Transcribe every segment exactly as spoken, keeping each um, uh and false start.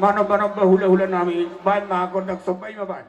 Manomba-nomba hula-hula nami, baen ma gondang somba i ma baen.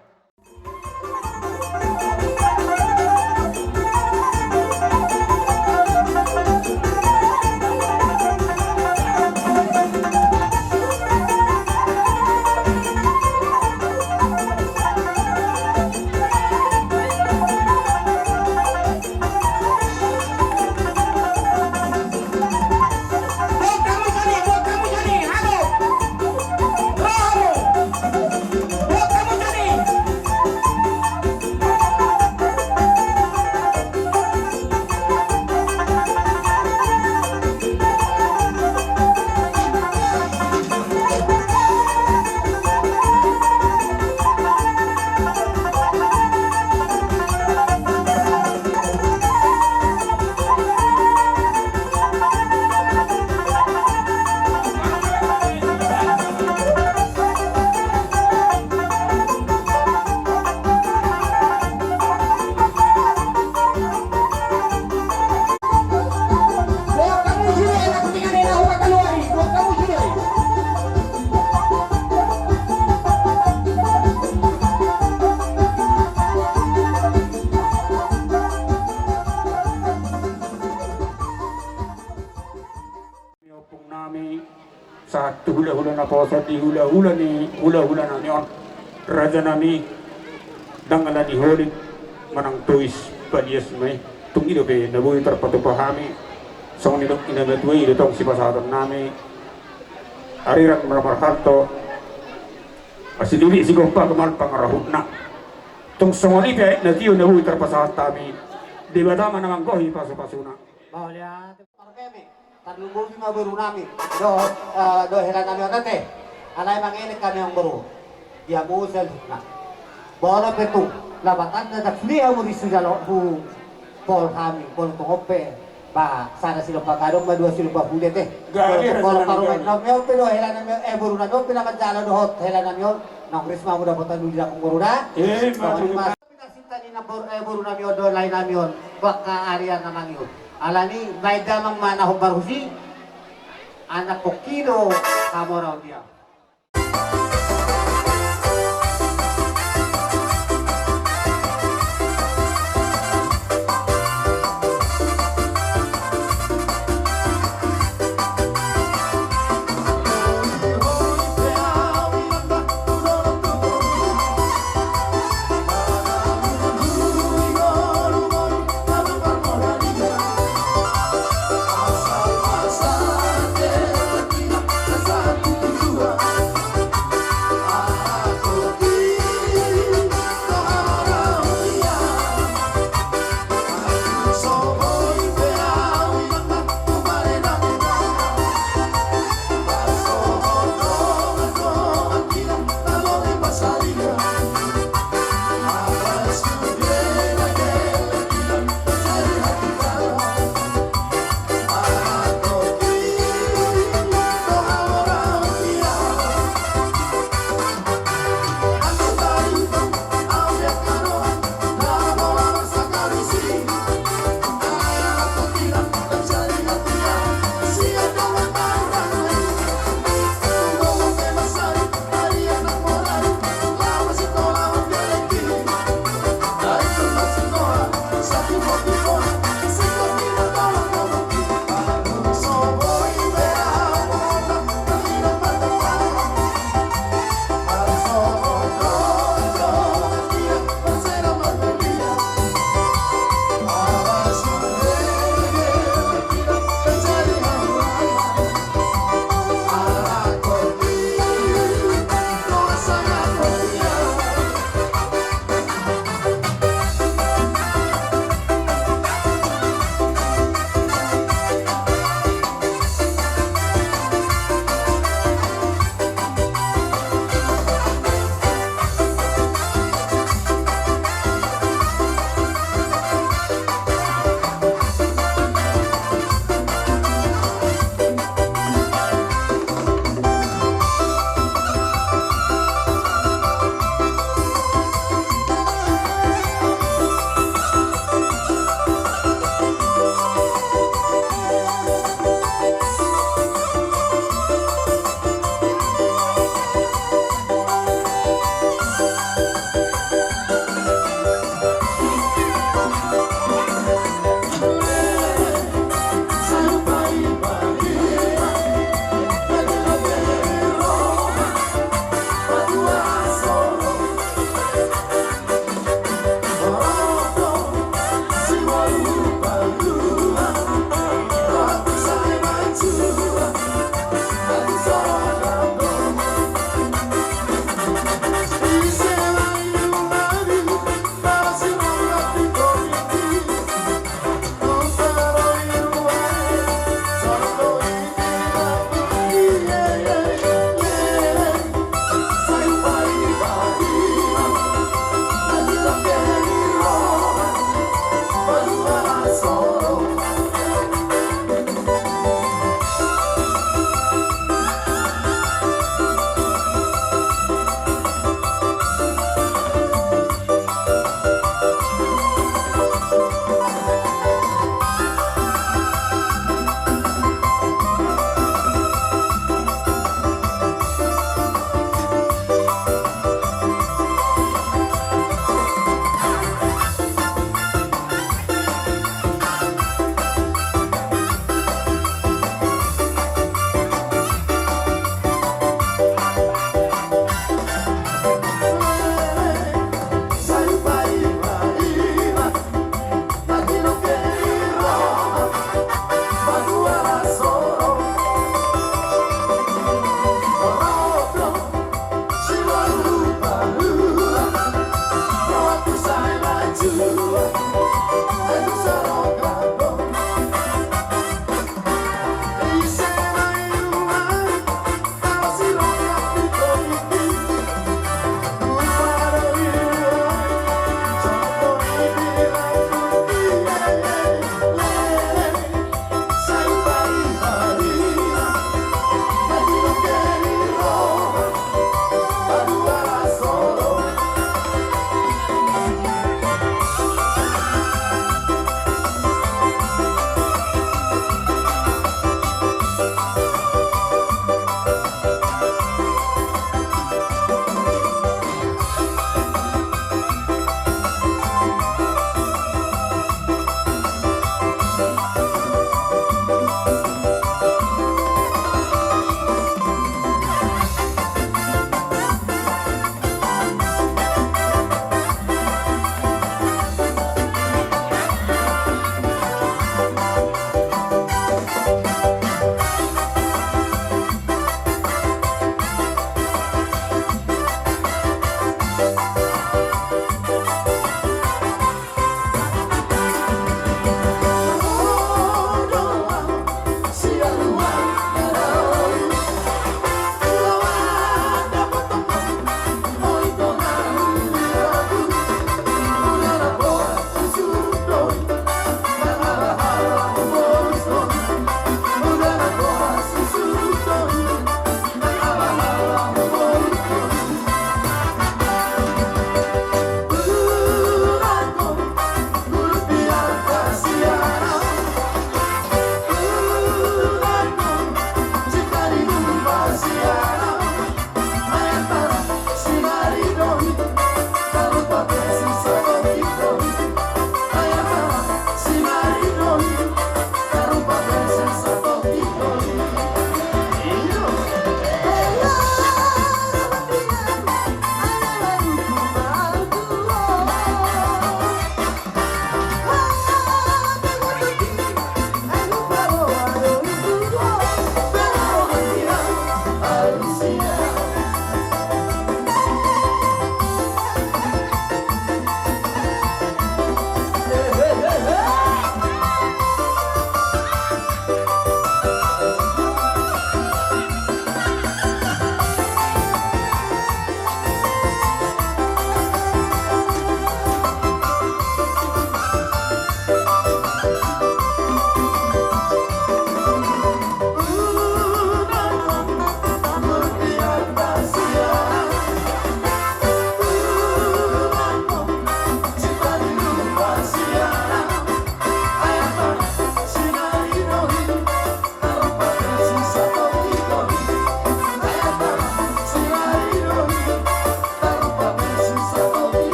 Ni ompung nami, sahat tu hula-hula naposo di hula-hula ni hula-hula nami on. Raja nami, ndang ala ni holit manang tois, palias ma i. Tung i dope na boi tarpatupa hami. Songon nidok ni na matua i do tong sipasahaton nami. Ariran marhalto, asi lilik sigompa, gamal pangarahutna. Tung songon i pe aek na tio na boi tarpasahat hami. Debata ma na manggohi pasu-pasuna. Mauliate. Parmeme, tarlumobi ma boru nami dohot, eh, dohot hela nami on ate. Alai mangelek hami, amang boru. Dia muse lukna. Molo pe tung lapatanna ndang sude hamu ri sujalo hu pol hami, molo tung on pe. Ba sada silompa gadong ma dua silompa hude te. Molo parumaen nami on pe dohot hela nami on, eh, boru nami on pe na manjalo dohot hela nami on, nang ris ma hamu dapotan uli, amang boru da. Eh, songon i ma. Pita sinta ni na boru, eh, boru nami on dohot lae nami on, angka ari na mangihut. Alani baen damang ma na hombar husi, anak pongki do hamu on dia.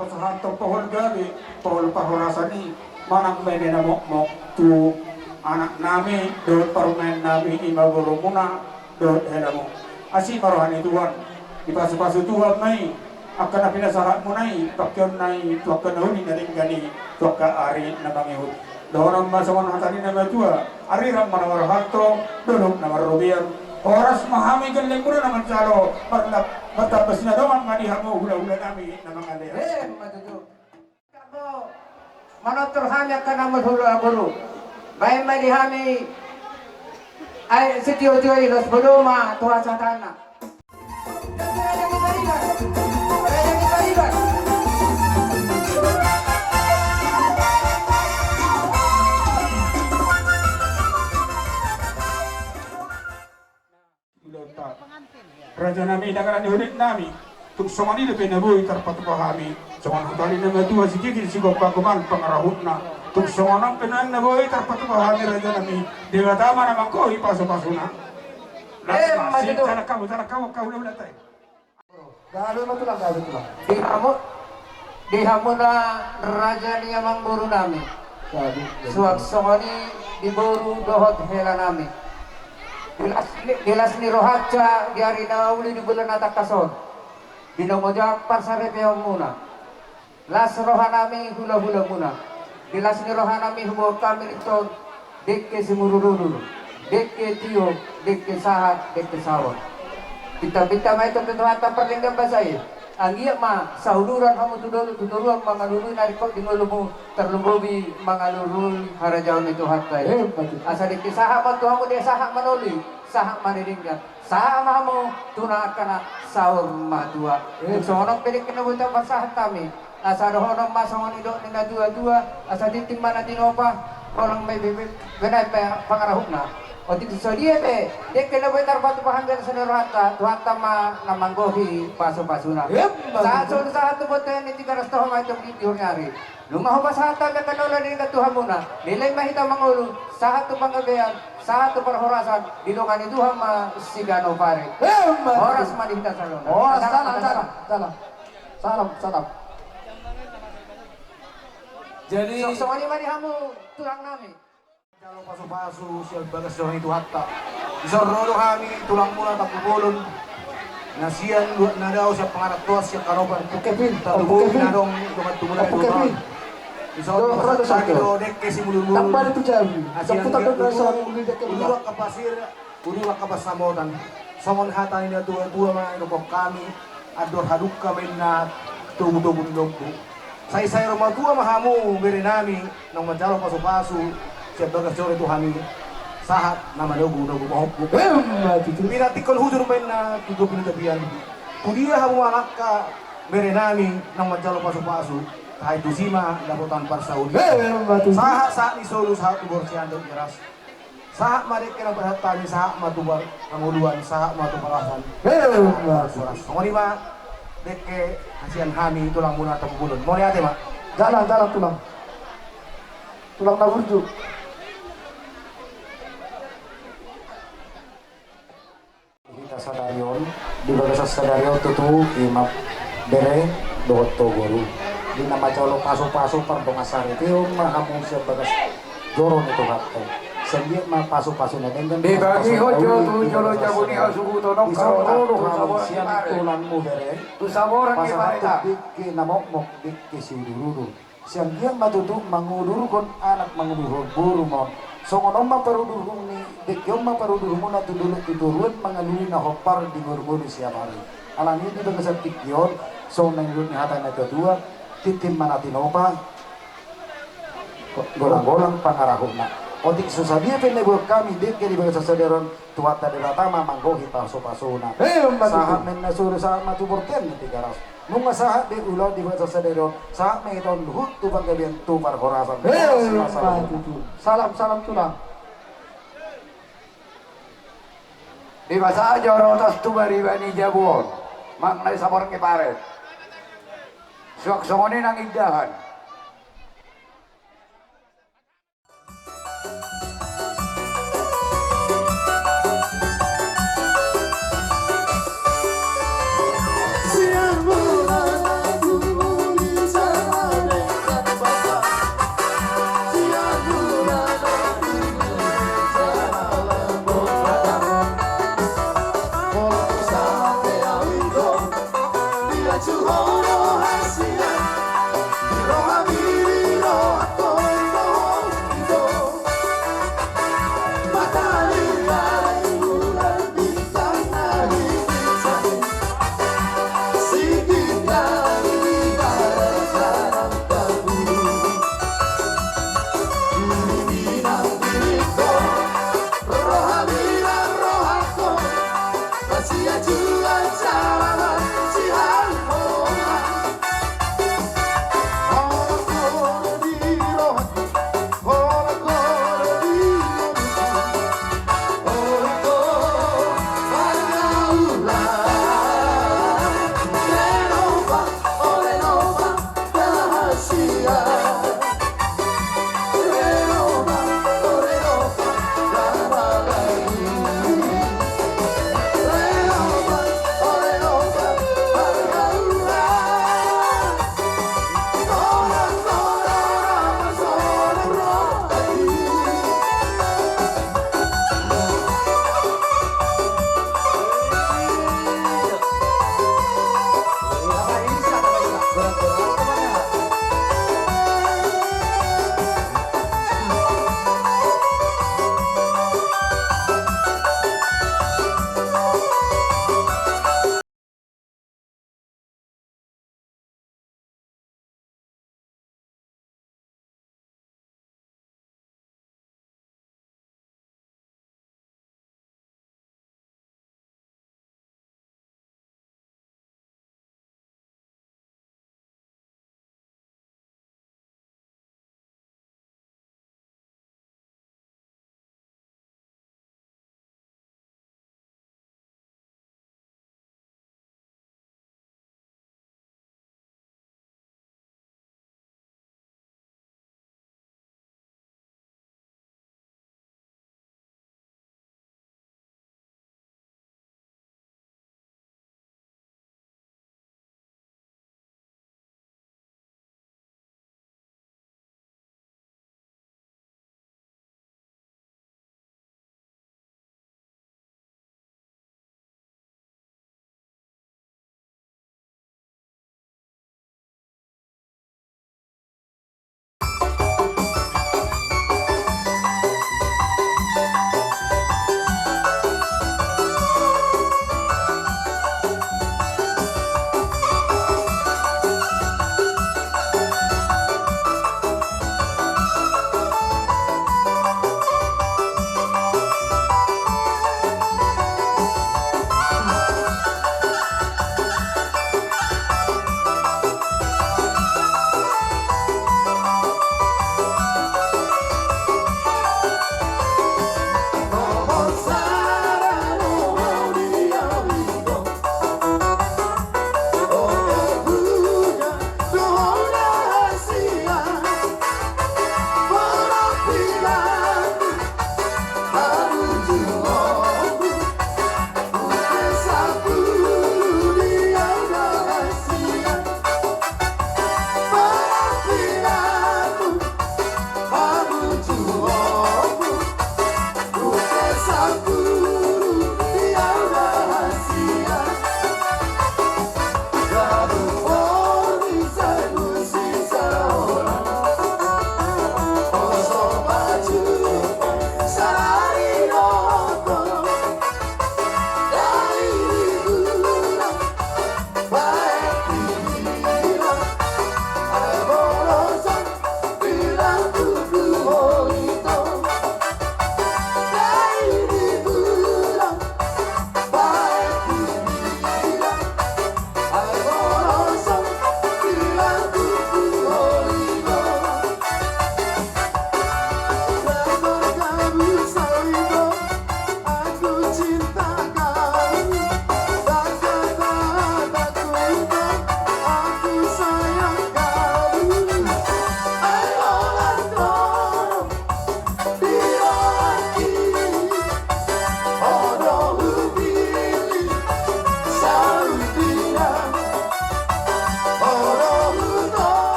Pasahathon pahol gabe, pahol parhorasan i, manang meme na mokmok tu anaknami dohot parumaennami, i ma borumuna dohot helamu. Asi ma roha ni Tuhan, dipasupasu Tuhan ma i angka na pinasahatmuna i, pangkeonna i tu angka na uli na denggan i tu angka ari na mangihut. Dohonon ma songon hata ni na matua: Arirang ma na marhalto, dolok na marrobean. Horas ma hami gellengmuna na manjalo, marla-, martamba sinadongan ma di hamu hulahulanami na mangalean. Emma tutu. Manortor hami angka na marhula boru. Baen ma di hami, ai, sitiotio i, laos poda ma tu hasahatanna. Rajanami, dangka ni hudetnami, tung songon i dope na boi tarpatupa hami. Songon hata ni na matua: Sititi sigompa goman pangarahutna. Tung songon on pe nuaeng na boi tarpatupa hami, rajanami, Debata ma na manggohi pasupasuna. Emma tutu. Salam hamu, salam hamu, angka hulahulanta i. Gabe ma tulang, gabe tulang. Di hamu, di hamuna raja ni amangborunami. Gabe. Suang songon i di boru dohot helanami. Di las, di las ni rohanta di ari na uli di bulan na tangkas on, di na mojak parsaripeonmuna. Las rohanami hulahulamuna. Di las ni rohanami huboan hami ringkot, dengke simudurudur, dengke tio, dengke sahat, dengke saor. Pintapinta ma i tu Tuhanta pardenggan basa i. Anggiat ma sauduran hamu tu dolok tu toruan mangalului na ringkot di ngolumu, tarlumobi mangalului harajaon ni Tuhanta i. Emma tutu. Asa dengke sahat ma tu hamu, dengke sahat ma na uli, sahat ma na denggan. Sahat ma hamu tu na angka na saur matua. Emma. Tung songon on pe dengke na boi tarpasahat hami, asa dohonon ma songon nidok ni natuatua: Asa tintin ma na tinopa, holan ma i be, be, binaen pangarahutna. Otik sadia pe dengke na boi tarpatupa hami di las ni rohanta, Tuhanta ma na manggohi pasupasuna. Emma tutu. Sahat solu sahat tu bontean ni Tigaras, toho ma i tu tingki ni ari. Nunga hupasahat hami angka na uli na denggan tu hamuna, nilai ma hita mangolu, sahat tu panggabean, sahat tu parhorasan, didongani Tuhan ma siganup ari. Emma tutu. Horas ma di hita saluhutna. Horas, salam, salam, salam. Salam, salam. Jadi, so, songon i ma di hamu, tulangnami. Jalo pasupasu sian bagas joro ni Tuhanta. Dison ro do hami tulangmuna Tampubolon, na sian luat na dao, sian pangarantoan, sian Kanopan. Oke, Pin. Tatubu. Oke, Pin. Na adong dongan tumundalna. Oke, Pin. Dison, do, pasahat hami do dengke simudurudur. Tambah itu jam. Sian Gabudu, Gabudu angka pasir, Gabudu angka pansamotan. Songon hata ni natuatua ma didok hami: Andor hadungka ma inna togutogu ni lombu. Sai, sai ro matua ma hamu berenami, naung manjalo pasupasu sian bagas joro tu hami, sahat na manogunogu pahompu. Emma tutu. Pinantikkon hujur ma inna tu topi ni tapian. Tudia hamu mangalangka berenami naung manjalo pasupasu, tahe tusi ma dapotan parsaulian. Emma tutu. Sahat, sahat ni solu, sahat tu boru sian Tigaras. Sahat ma dengke naung pasahat hami, sahat ma tu par-, pangoluan, sahat ma tu parhorasan. Emma tutu. Songon i ma dengke sian hami tulangmuna Tampubolon. Mauliate ma. Jalan, jalan tulang. Tulang na burju. Hita sadari on, di bagasan sadari on tutu, i ma bere dohot tu boru, di na manjalo pasupasu pardongansaripeon ma hamu sian bagas joro ni Tuhanta. Sian dia ma pasupasu na denggan, dipangihon jo tu jolo jabu ni hasuhuton on, dison ro do hamu sian tulangmu bere, tu saboran ni pasahat pareta. Dengke na mokmok, dengke siudurudur. Sian dia ma tutu mangudurhon anak, mangudurhon boru ma on. Songon on ma parudurhon ni, dengke on ma parudurhonmuna tu dolok tu toruan mangalului na hombar di ngolungolu siapari. Alani i di bagasan tingki on, songon na nidok ni hata ni natuatua: Tintin ma na tinopa, golanggolang pangarahutna. Otik so sadia pe na dibuat hami dengke di bagasan sadari on, Tuhanta Debata ma manggohi pasupasuna. Emma tutu. Sahat ma inna solu, sahat ma tu bontean ni Tigaras. Nunga sahat be ulaon di bagasan sadari on, sahat ma hita on luhut tu panggabean, tu parhorasan. Emma tutu. Salam, salam tulang. Dipasahat joro otas tu bariba ni jabu on, manang na di saboran ni paret. Suang songon i nang indahan.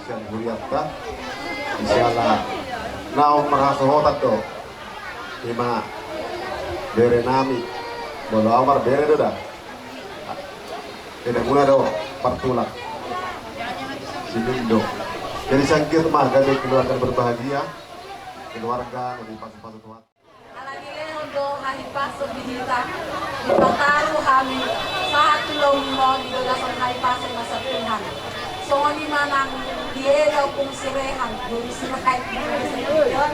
Sian hurianta, siala naung marhasohotan do. Ima bere nami, molo au marbere do da. Ede muna do partulang. Sinindo. Jadi sangkir ma gabe keluarga berbahagia, keluarga na dipasu-pasu Tuhan. Ala dilehon do hahipason di hita, dipataru hami sahat tu lomo on di bagasan hahipason na sian Tuhan. Songon i ma nang diida Ompung Sirehan, boru Sirehan,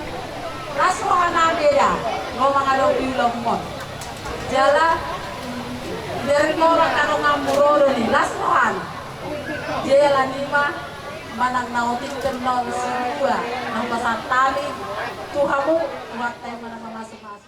las rohana beda, ro mangadopi lomo on. Jala bereng mora kadongan murodo ni las rohana. Jala nima manang na otik kennon sirua na pasahat hami tu hamu, Tuhan tahe manang mamasu-masu.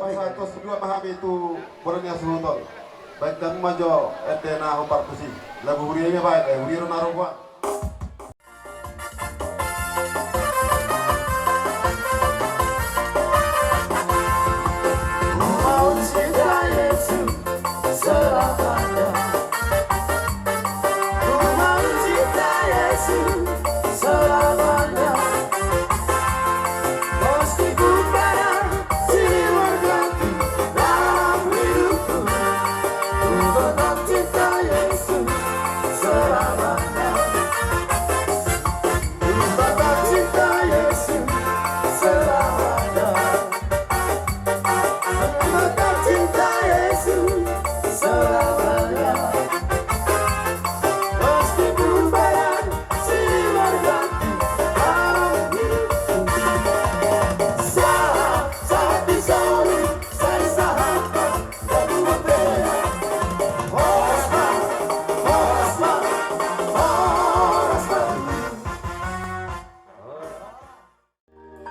Pasahathon sidua ma hami tu bona ni hasuhuton. Baen hamu ma jo ende na hombar tusi. Lagu huria i ma baen, eh, huria do na ro boan.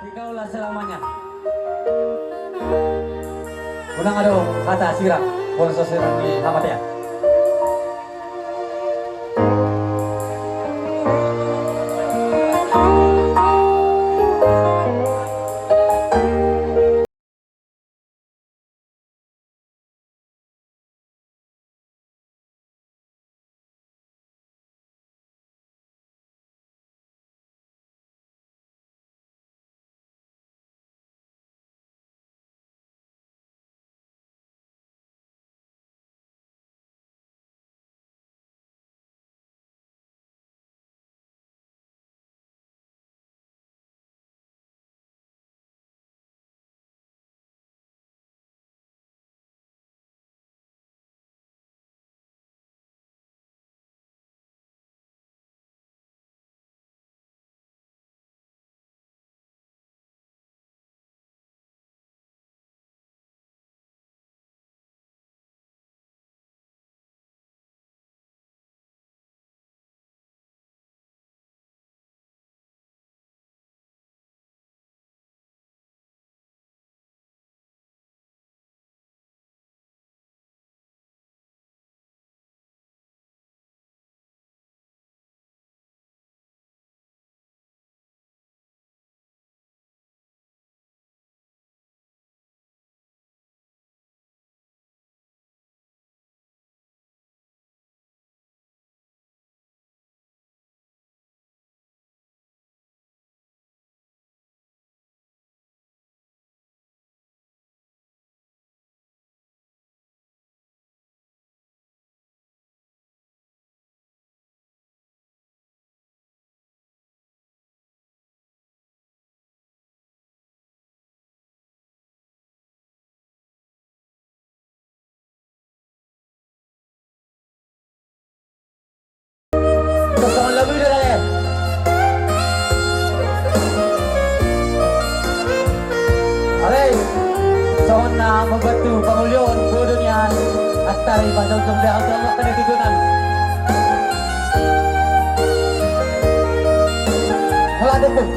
Tinggallah selamanya. Unang adong hata sirang, boan so sirang ni hamatean. Mambantu pangulioan bodo nian. Astari pajongjong dah untuk anak kena tujuan. Hola dukung.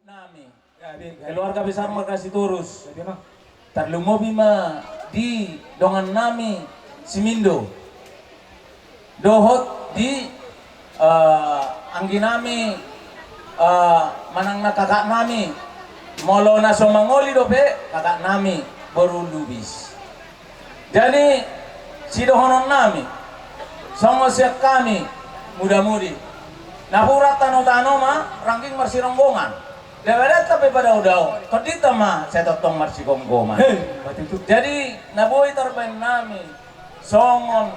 Nami, keluarga besar marga Sitorus. Tarlumobi ma di dongan nami Simindo. Dohot di, eh, anggi nami, eh, manang na kakak nami, molo na so mangoli dope kakak nami boru Lubis. Jadi, sidohonon nami, songon sian hami, muda-mudi, napuran tano-tano ma rangging marsironggongan. Deba data pe padao-dao, tondinta ma sai tongtong marsigomgoman. Hei, betul tu. Jadi, na boi tarbaen nami, songon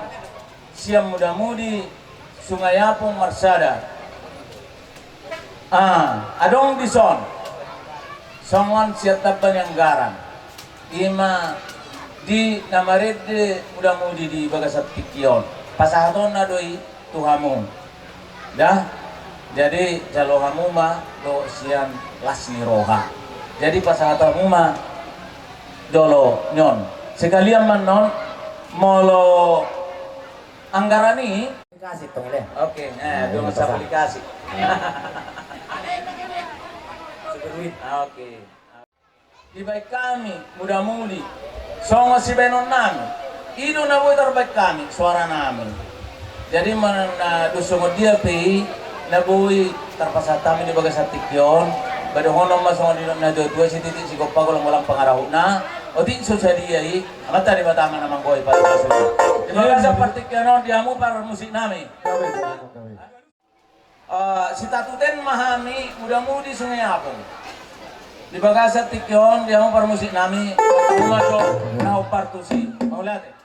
sian muda-mudi Sungai Apung marsada. Ah, adong dison songon sian tamba ni anggaran. Ima di na marende muda-mudi di bagasan tingki on. Pasahatonna do i tu hamu. Dah, jadi jalo hamu ma do sian las ni roha. Jadi pasahat hamu ma jolo nion. Sekalian ma nion molo anggaran i. Aplikasi tong le. Oke, eh, nah, dongan aplikasi. Super Win. Ah, oke. Dibaen hami muda-mudi songon sibaenon nami. I do na boi tarbaen hami soara nami. Jadi mana na dos songon dia pe i na boi tarpasahat hami di bagasan tingki on. Ba dohonon ma songon nidok na tua-tua, sititi sigompa, golang-golang pangarahutna. Otik so sadia i, Amanta Debata ma na manggohi pasu-pasuna. Di bagasan partingkian on di hamu parmusik nami. Eh, sitatuten ma hami muda-mudi Sungai Apung. Di bagasan tingki on di hamu parmusik nami, hamu ma jo na hombar tusi. Mauliate.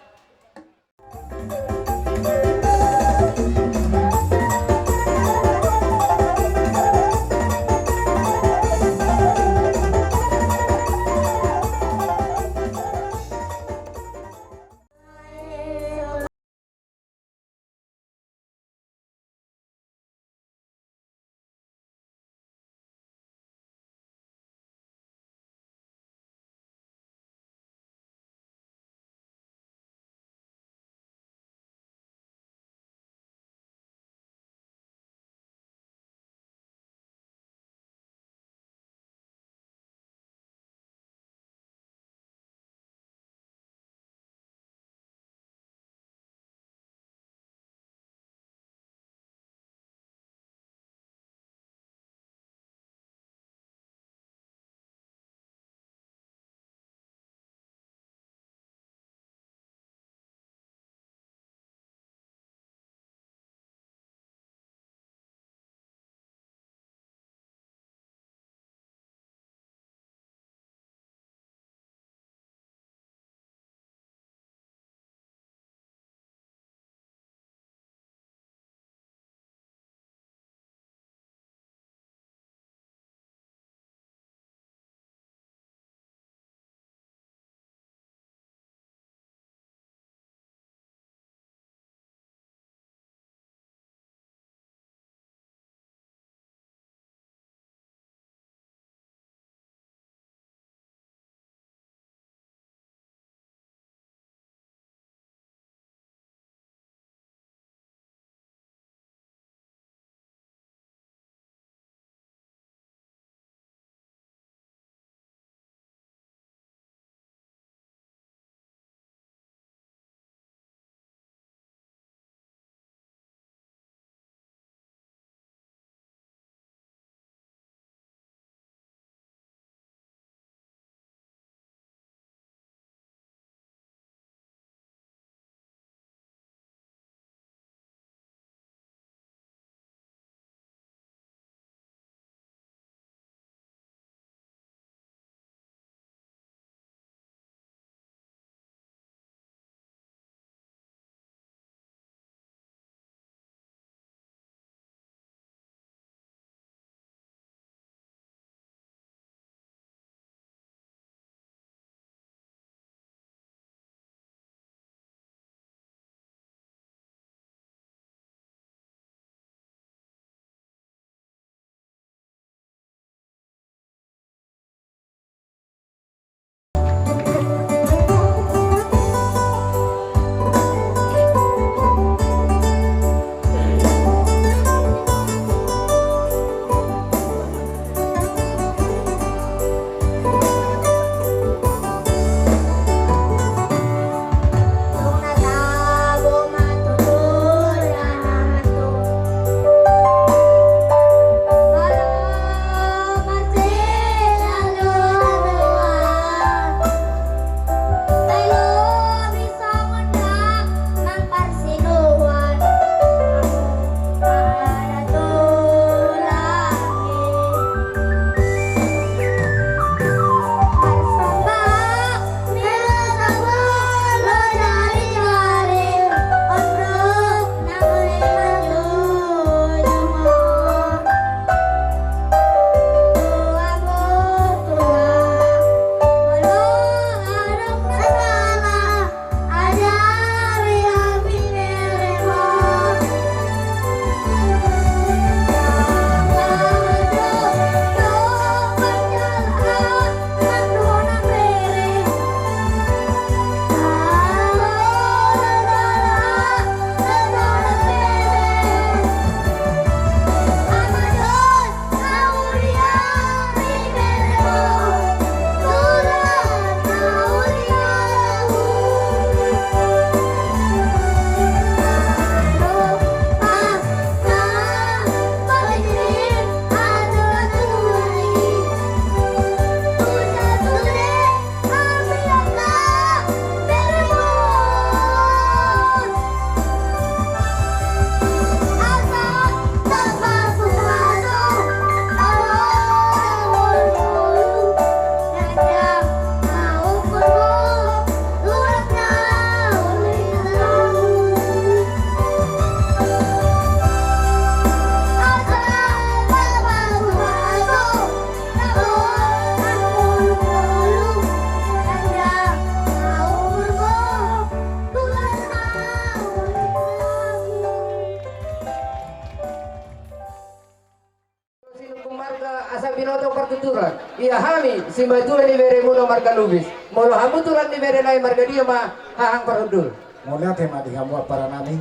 Ia hami simatua ni beremuna marga Lubis, molo hamu tulang ni bere nai, marga dia ma hahang parhundul? Mauliate ma di hamu ampara nami.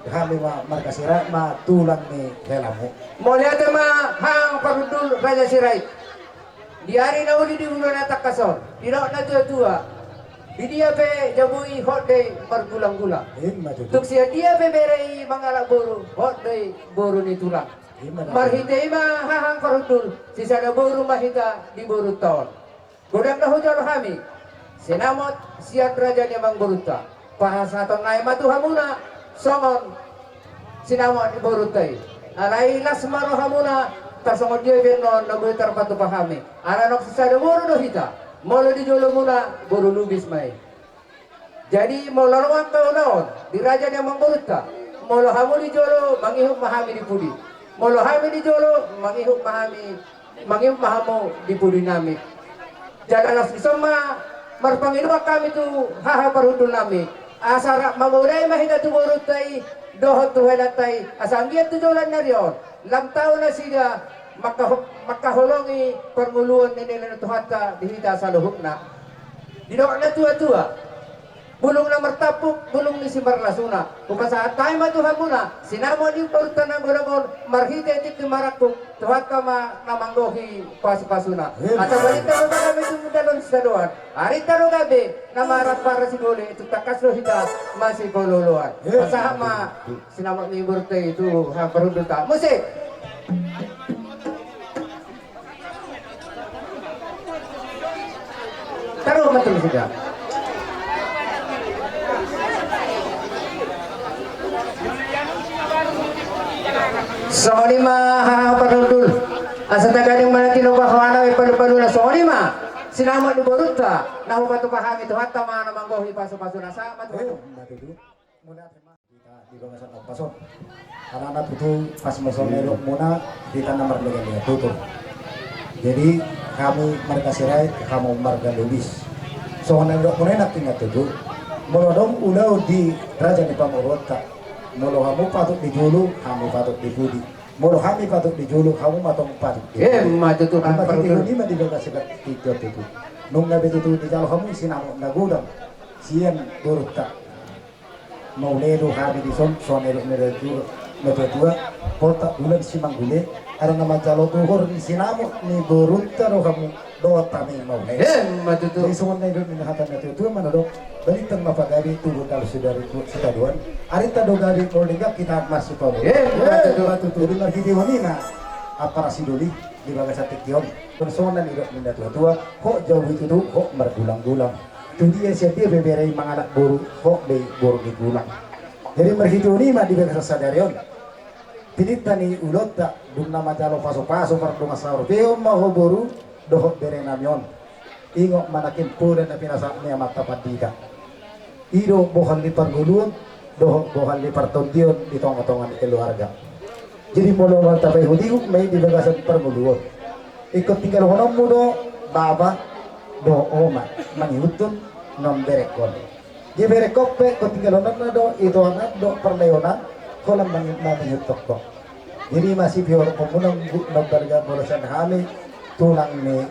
Hami ma marga Sirait ma tulang ni helamu. Mauliate ma hahang parhundul Raja Sirait. Di ari na uli di bulan na tangkas on, didok na tuatua, di dia pe jabu i hot do i margulanggulang. Ima tutu. Tung sian dia pe bere i mangalap boru, hot do i boru ni tulang. Ima tutu. Marhite i ma hahang parhundul, sisada boru ma hita di borunta on. Godang na hujalo hami sinamot sian raja ni amangborunta. Pasahaton nai ma tu hamuna songon sinamot ni borunta i. Alai las ma rohamuna, tarsongon dia pe annon na boi tarpatupa hami. Ala nunga sisada boru do hita, molo di jolomuna boru Lubis ma i. Jadi molo ro angka ulaon di raja ni amangborunta, molo hamu di jolo, mangihut ma hami di pudi. Molo hami di jolo, mangihut ma hami, mangihut ma hamu di pudi nami. Jala laos dison ma marpangidoan hami tu haha parhundul nami, asa rap mamodai ma hita tu borunta i dohot tu helanta i, asa anggiat tu joloan ni ari on lam tau nasida mangkaho-, mangkaholongi parngoluon ni nilai ni Tuhanta di hita saluhutna. Didok na tuatua, bulung na martampuk bulung ni simarlasuna. Hupasahat hami ma tu hamuna sinamot ni borunta na godang on, marhite tingki marangkup, Tuhanta ma na manggohi pasupasuna. Asa balintang do gabe tu dalan sitadoan, arinta do gabe na marhaha parasidohot, tung tangkas do hita masipaolooloan. Pasahat ma sinamot ni borunta i tu haha parhundulta. Musik. Taruh betul sudah. Songon i ma haha parhundul. Asa tagading ma na tinopa ho anak i palu-paluna, songon i ma sinamot ni borunta na hupatupa hami, Tuhanta ma na manggohi pasupasuna. Sahat ma tu. Mauliate ma. Hita di bagasan ombas on. Alana tutu pas ma songon na nidokmuna, hita na marlega-lega tutu. Jadi hami marga Sirait, hamu marga Lubis. Songon na nidokmuna i nangkin tutu. Molo adong ulaon di raja ni pamoruonta, molo hamu patut di jolo, hami patut di pudi. Molo hami patut di jolo, hamu ma tong patut di pudi. Ima tutu. Marhite i ma di bagasan tingki on tutu. Nunga be tutu dijalo hamu sinamot na godang sian borunta. Mauliate do hami dison, songon na nidok ni natuatua, poltak bulan simanggule, ala na manjalo tuhor ni sinamot ni borunta do hamu dohot hami, mauliate. Ima tutu. Jadi songon na nidok ni hata ni natuatua manang do, balintang ma pagabe tu gondang sadari tu sitadoan, arinta do gabe molo denggan hita masipaolooloan. Ima tutu. Jadi marhitehon i ma ampara sidoli di bagasan tingki on. Songon na nidok ni natuatua, hot jabu i tutu, hot margulanggulang. Tu dia sian dia pe bere i mangalap boru, hot do i boru ni tulang. Jadi marhitehon i ma di bagasan sadari on, pinillit ni ulaonta, dung na manjalo pasupasu pardongan saur, pehon ma ho boru dohot bere nami on. Ingot ma nangkin poda na pinasahat ni amanta pandita. I do bohal ni parngoluon dohot bohal ni partondion di tongatonga ni keluarga. Jadi molo tapaihutihut ma i di bagasan parngoluon, ingkon tinggalhononmu do bapa dohot oma mangihuthon na umberengkon. Di berengkon pe ingkon tinggalhononna do itoanan dohot parlaihonan, holan mangi-, mangihuthon ho. Jadi masih pior pemunang bu-, na balga molo sian hami tulang ni,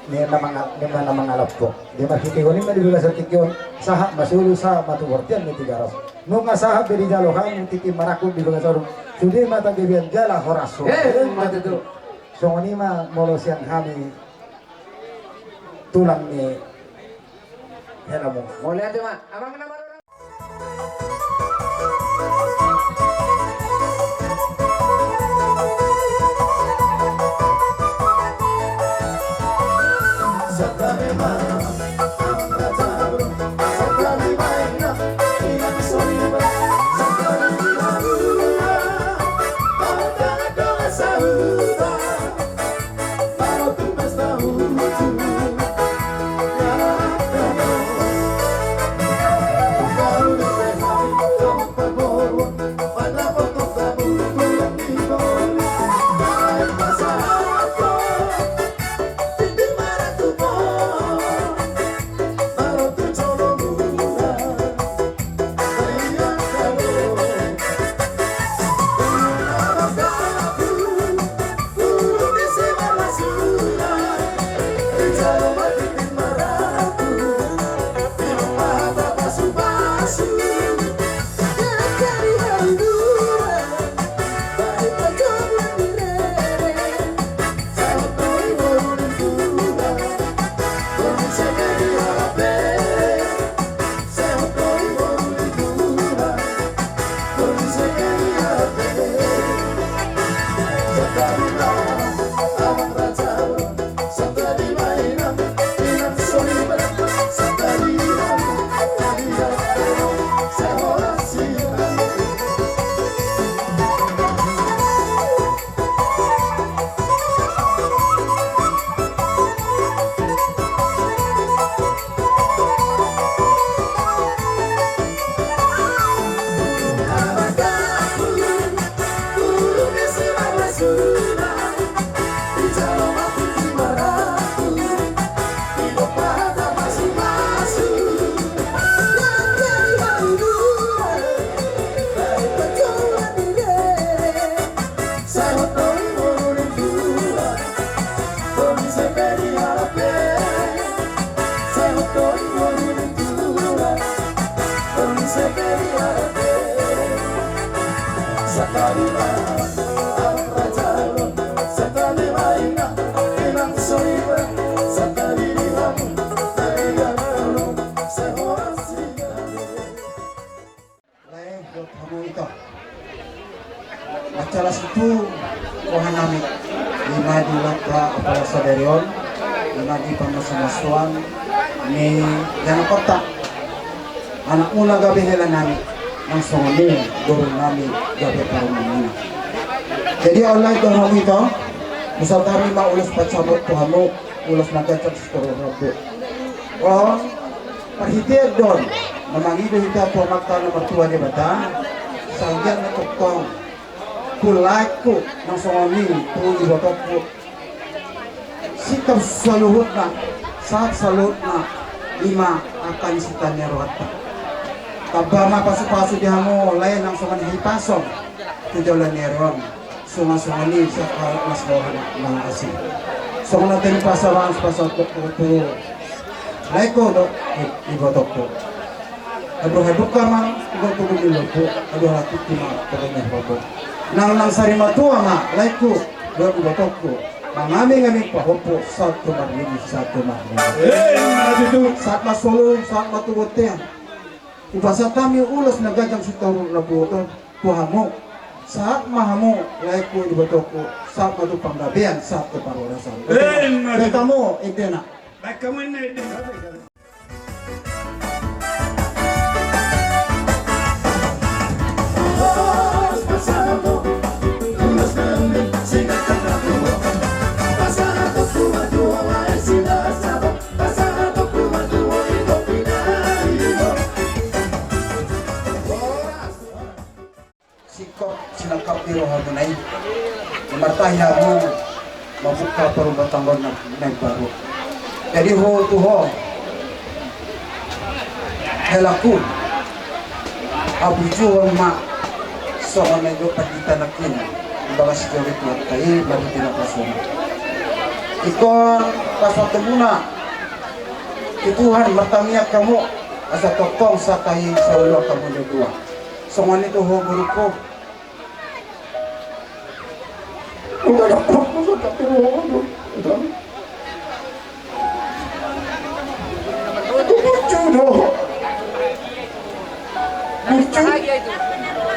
ni na manga-, ni na mangalap ho. Jadi marhitehon i ma di bagasan tingki on, sahat ma solu, sahat ma tu bortian ni Tigaras. Nunga sahat be dijalo hami tingki marangkup di bagasan on, sude ma tagebian jala horas ho. Ima tutu. Songon i ma molo sian hami tulang ni helamu. Mauliate ma. Amang na marorang. Lae dohot hamu ito. Mansai las tutu roha nami. Ima di ulaonta apala sadari on, ima di pamasumasuon ni ianakhonta, anakmuna gabe hela nami, nang songon i boru nami gabe parumaenmuna. Jadi on lae dohot hamu ito, hupasahat hami ma ulos pansamot tu hamu, ulos na ganjang sitoru rambu. On parhitean do on na mangido hita tu Amanta na martua Debata, sai anggiat ma tongtong tu laengku nang songon i tu ibotongku, singkop saluhutna, sahat saluhutna, ima angka ni sitaon ni rohanta. Tamba ma pasupasu di hamu lae nang songon i hipason tu joloan ni ari on. Songon, songon i sahat las roha na asing. Songon na tadi pasahat, pasahat tu laengku dohot i-, ibotongku. Haduan halumpang ma tubu-tubu ni lombu, haduan halumpang ma tubu ni lombu. Nang, nang sari matua ma laengku dohot ibotongku, mangaming-aming pahompu sahat tu marnini, sahat tu marnini. Eh, ima tutu. Sahat ma solu, sahat ma tu bontean. Hupasahat hami ulos na ganjang sitoru rambu on tu hamu. Sahat ma hamu laengku ibotongku, sahat ma tu panggabean, sahat tu parhorasan. Eh, ima tutu. Baen hamu endena. Baen hamu endena. Singkop sinangkap ni rohamuna i, martahi hamu mambuka parrumatanggaon na imbaru. Jadi ho tu ho, helangku, haburjuhon ma songon na nidok pandita nangkin, imbagas joro ni Tuhanta i marhite na pasona. Ingkon pasahatonmuna tu Tuhan, martangiang hamu asa tongtong sahat i saoloan hamu na dua. Songon i tu ho borungku. Udah dapat masa tak turun. Udah. Itu burju do. Burju.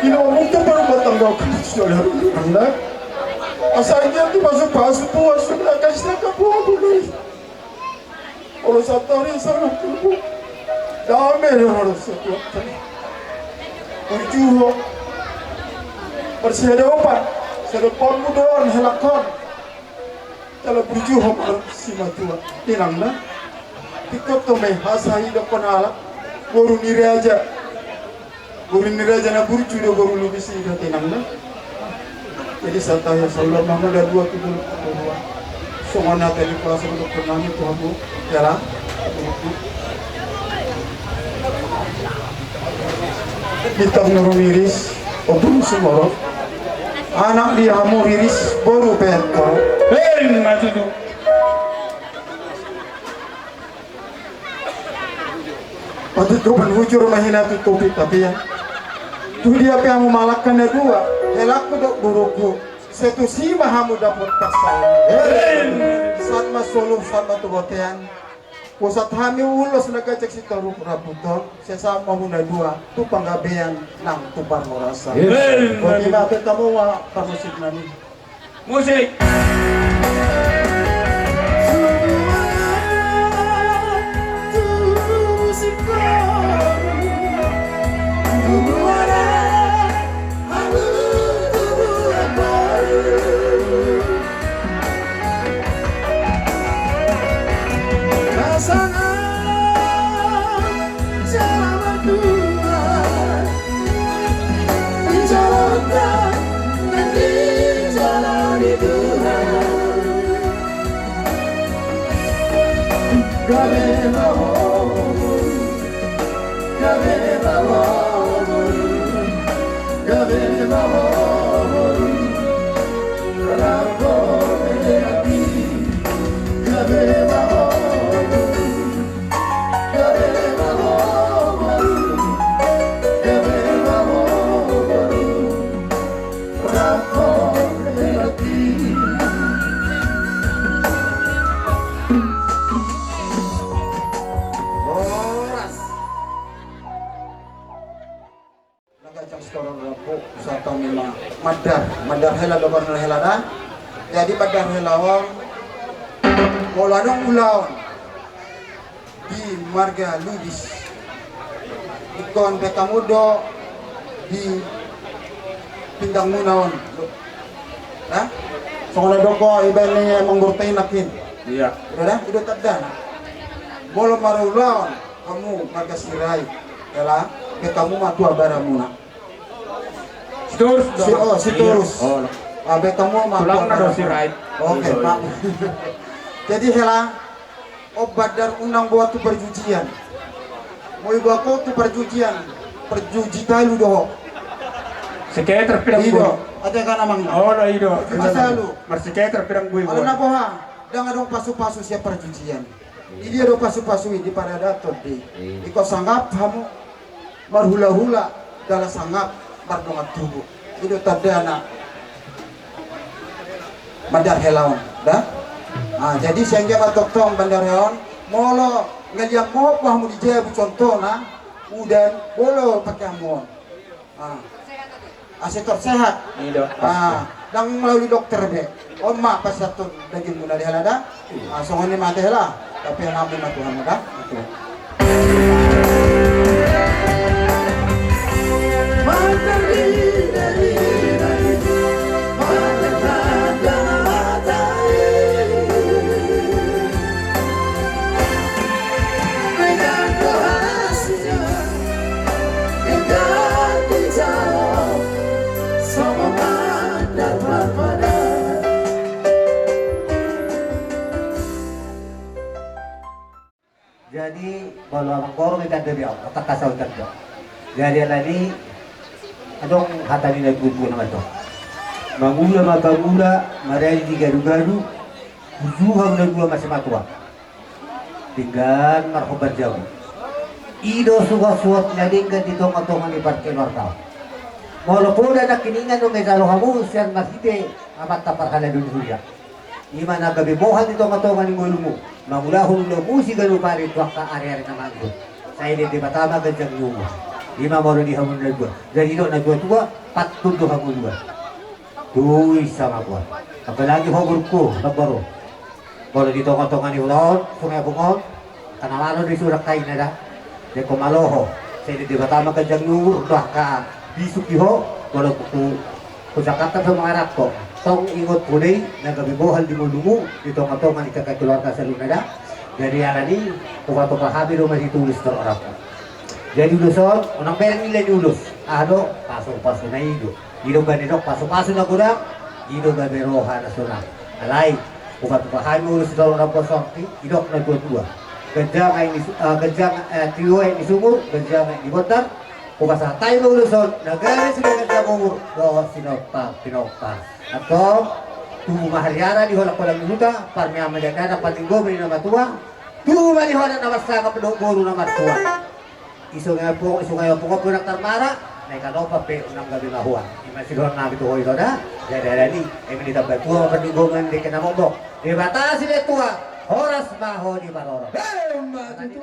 Ino mungkin baru batang kau kan sudah anda. Asal dia tu pasu-pasu puas sudah kasih nak buah boleh. Olo, sahat ni ari on, sahat ni ari on. Dame do olo, sahat ni ari on. Burju ho. Marsiadopan. Siadopanmu do on, helangkon. Jala burju ho marsimatua. Inang na. Tingkos do me, asa idokkon halak. Boru ni raja. Boru ni raja na burju do boru ni bisi, inang na. Jadi sahat i saoloan ma hamu na dua tu dolok. Songon na tadi pasahaton nami tu hamu, hela. Bintang Nurung Iris, Ompung Sumorop. Anak di hamu Iris, boru Pento. Hei, maju tu. Patutupan hujur ma hina tutupi tapian. Tu dia pe hamu mangalangka na dua, helangku dohot borungku, sai tusi ma hamu dapot parsaulian. Sahat ma solu, sahat ma tu bontean. Hupasahat hami ulos na ganjang sitoru rambu on, sai sahat ma hamu na dua tu panggabean nang tu parhorasan. Amen. Boti ma, baen hamu ma parmusik nami. Musik. Bandar hela do, bandar hela da. Jadi bandar hela on, molo adong ulaon di marga Lubis, ingkon pe hamu do di pingganmuna on. Nah, songon na didok ibana i, mangurtei nakin. Iya. Udah dah, udah tanda. Molo marulaon hamu marga Sirait, hela, pe hamu ma tu abaramuna. Sitorus. Si, oh, Sitorus. Iya. Oh. Ah, pe hamu ma tu abaramuna. Tulangna do Sirait. Oke, iya, maaf. Jadi hela, o bandar, unang boan tu parjujian. Molo iboan ho tu parjujian, parjuji talu do ho. Siketer pe dang boi. I do, ate kan amang. Oh, i do. Parjuji talu. Marsiketer pe dang boi. Alana boha, dang adong pasupasu sian parjujian. Di dia do pasupasu i? Di paradaton do i. Iya. Ingkon sangap hamu marhulahula, jala sangap mardongan tubu. I do tandana bandar hela on da. Ah, jadi sian dia ma tongtong bandar hela on. Molo ngalian mohop ma hamu di jabu, contohna udan, bolo pake hamu on. Ah. Ase tor sehat. I do. Ah, dang melalui dokter be. On ma pasahathon dagingmuna di hela da. Ah, songon i ma ate hela. Tapi hela, ampu ma Tuhan da. Itu. Jadi molo amang boru, ikan dari au, otak kasau ikan do. Jadi alani adong hata ni natuatua na mandok: Mangula ma pangula, maradi di gadugadu, uju hamu na dua masimatua. Denggan marhombar jabu. I do suhatsuhat na denggan di tongatonga ni parkeluargaon. Molo poda nangkiningan do, nunga dijalo hamu sian marhite amanta parhalado ni huria. I ma na gabe bohal di tongatonga ni ngolumu, mangulahon ulaonmu siganup ari tu angka ariari na mangihut. Sai diida Debata ma ganjang ni umur. I ma molo di hamu na dua. Jadi didok natuatua, pantun do hangoluan. Tuisa ma buat. Apalagi ho borungku, namboru. Molo di tongatonga ni ulaon, Sungai Bungon, angka na malo do i suda angka ina da. Dengke malo ho. Sai diida Debata ma ganjang ni umur, bah, angka bisuk di ho, molo tu Jakarta pe mangarap ho. Tong ingot poda i, na gabe bohal di ngolumu, di tongatonga ni angka keluarga saluhutna da. Jadi alani, hupatupa hami do ma situlis torop. Jadi ulos on, unang bereng nilai ni ulos. Aha do? Pasupasuna i do. I do umbahen didok pasupasu na godang, i do gabe roha na sonang. Alai, hupatupa hami ulos di torop on, didok natuatua: Ganjang aek ni su-, ah, ganjang, eh, tio aek ni sumur, ganjang aek ni bondar. Hupasahat hami ma ulos on, na gabe sude ganjang umur dohot sinompar pinompar. Antong, tubu ma hariara di holangholang ni huta, parmeamean ni anak, parlinggoman ni na matua. Tubu ma di ho anak na marsangap dohot boru na martua. Isungkun-sungkun, isungkun-sungkun, unang tarmara, na i kadopan pe unang gabe mahoa. I ma sidohonon nami tu ho i do da. Jadi alani, eme ditambai tua ma parlinggoman, dengke na mombok Debata siletua, horas ma ho diparorot. Emma tutu.